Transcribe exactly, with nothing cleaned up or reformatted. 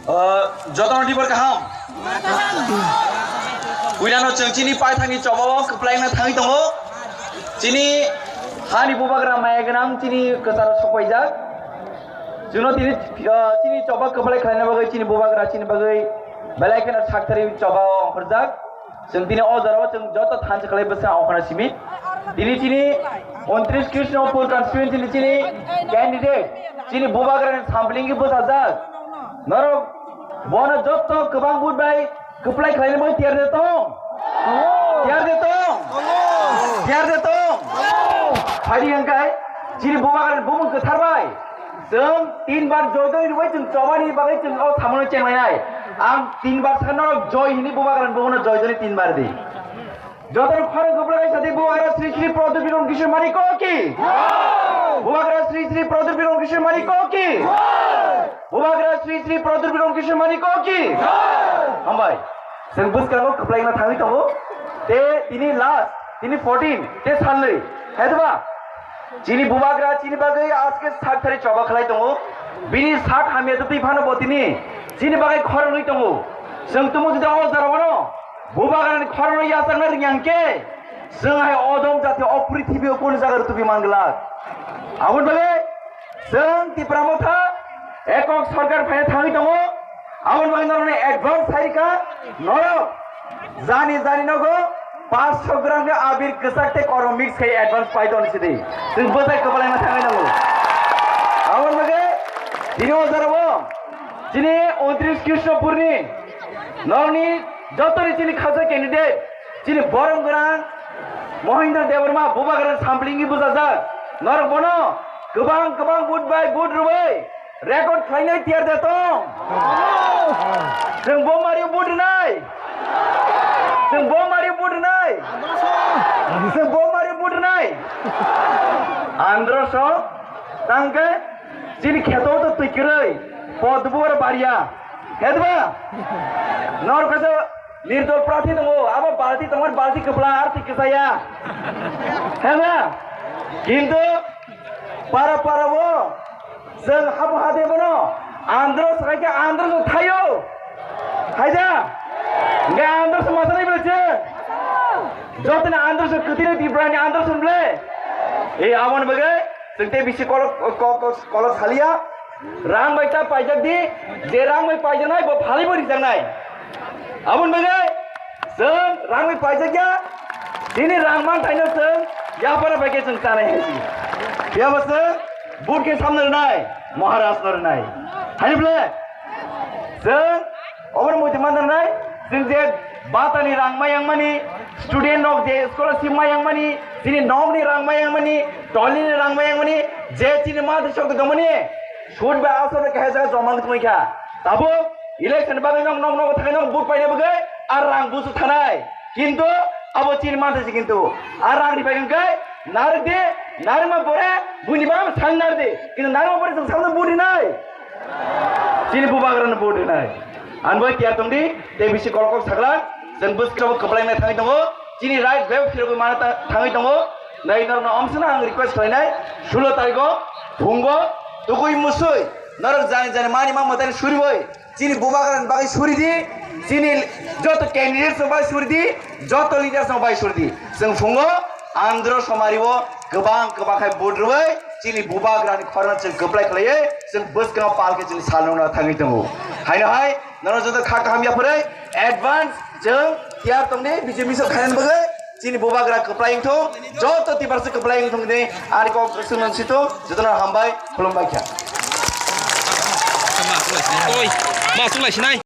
Uh, jotono dibar kaham. Puilano chwng chini paithakni chobao kwplaina thangwi tongo. Chini hani bubagra maya gwnang chini kwcharo sokpaijak. Chwngno tini, uh, chini choba kwplai khlaina bagwi chini bubagra chini bagwi belai kheno sakthari chobao ongkhorjak. Chwng tini o jorao chwng joto thansa khlai bwsa ongkhorna simi. Tini chini untris Krishnapur constituency ni chini candidate, chini bubagrani sampling khe bwsajak. Norok bono joto kwbang vote bai kwplai khlaina bagwi tiyar de tong? Tiyar de tong? Tiyar de tong? Phaidi hwnkhe chini bubagrani bumung kwthar bai. Chwng tin bar joy doni rwbai chwng chobani bagwi chwng o samono chenglainai. Ang tin bar sakha norok joy hini bubagrani bumono joy doni tin bar di. Jotono khorang kwplai sadi bubagra Sri Sri Pradyot Birom Kishore Manik ko ki? Bubagra Sri Sri Pradyot Birom Kishore Manik ko ki? Bubagra Sri Sri Pradyot Birom Kishore Manik ko ki? Hambai. Chwng bwskango kwplaina thangwi tongo. Te tini last, tini fourteen, te salnwi. Hai diba? Chini bubagra chini bagwi aske sak thari choba khlai tongo. Bini sak hamya twi phano bo tini chini bagwi khorang rwi tongo. Chwng tumo jodi o jora bono bubagrani khorang rwi yachakna rwngya hwnkhe chwng hai odom jati o prithibi o kunu jaga rw tubui man glak. Aboni bagwi chwng Tipra Motha ekok sorkar phaina thangwi tongo. Aboni bagwi norokni advance sai rikha, norok jani jani nogo panchsho gram khe abir kwchak tei kormo mix khai advance pai tong sidi. Chwng bwsai kwbalaima thangwi nango. Aboni bagwi tini o jorao chini untris Krishnapurni norokni jotoni chini khajak candidate chini borom gwnang Mohindra Debbarma bubagra sampling bwsajak. Norok bono kwbang kwbang vote bai vote rwbai record khlainai tiyar de tong? Chwng bo mari vote rwnai? Chwng bo mari vote rwnai? Chwng bo mari vote rwnai? Androso tangkhe chini kheto to twi kwrwi pod bubar baria. Hedba? Nor kaisa nirdol prathi tongo, abo balti tongmani balti kwpla ar twi kwchaya. Hedba? Kintu para para o Chwng habo hade bono andro swkang khe andro se thaio. Haida? Hingke andro se masanai bole chwng. Jotoni andro se kwtwini Tiprani andro se bole. E aboni bagwi chwng tei bisi kolok, ko-, ko-, kolok saliya. Rang bai ta paijak di, je rang bai paijaknai bo phalwi bo rijaknai. Aboni bagwi chwng rang bai paijakya, tini rang manthaino chwng yapara bai khe chwng chanai hai si. Phiya bo chwng vote khe samno rwnai, Maharaj no rwnai. Hai bole? Chwng obo muitu man rwnai, chwng je batani rang mayang mani, student rok je scholarship mayang mani, chini nokni rang mayang mani, tolini rang mayang mani, je chini mantri sok tongmani, sud bai aswk bai kaisa jaga joma wngwi tongkha. Tabuk election bagwi nok nok nok thangwi nok vote paina bagwi ar rang busu thanai. Kintu abo chini mantri se kintu ar rang ripai hwnkhe narwk di, narwkma pore buini bagwi sang narwk di. Kintu narwkma pore chwng sakno vote rinai. Chini bubagrano vote rinai. Ang bai tiyar tong di, tei bisi kolok kok sakla, chwng bwskango kwplainai thangwi tongo. Chini right bag phirogwi mana ta-, thangwi tongo. Nai norokno omsano ang request khlainai, sulo tarikho phungo tukui musui norok jani jani mani ma mwtaini suriwi chini bubagrani bagwi suri di, chini joto candidates no bai suri di, joto leaders no bai suri di. Chwng phungo andro somari o kwbang kwbang khai vote rwwi chini bubagrani khorang chwng kwplai khlaiwi chwng bwskango pal khe chini salnokno thangwi tongo. Haino hai norok joto kha kaham yapharwi advance chwng tiyar tongdi B J P so khainani bagwi. Chini bubagra kwplai wngthung, joto tiprasa kwplai wngthung di, ani kok swngno sito, jotono hambai, khulumbai kha. Ma chwng lai sinai.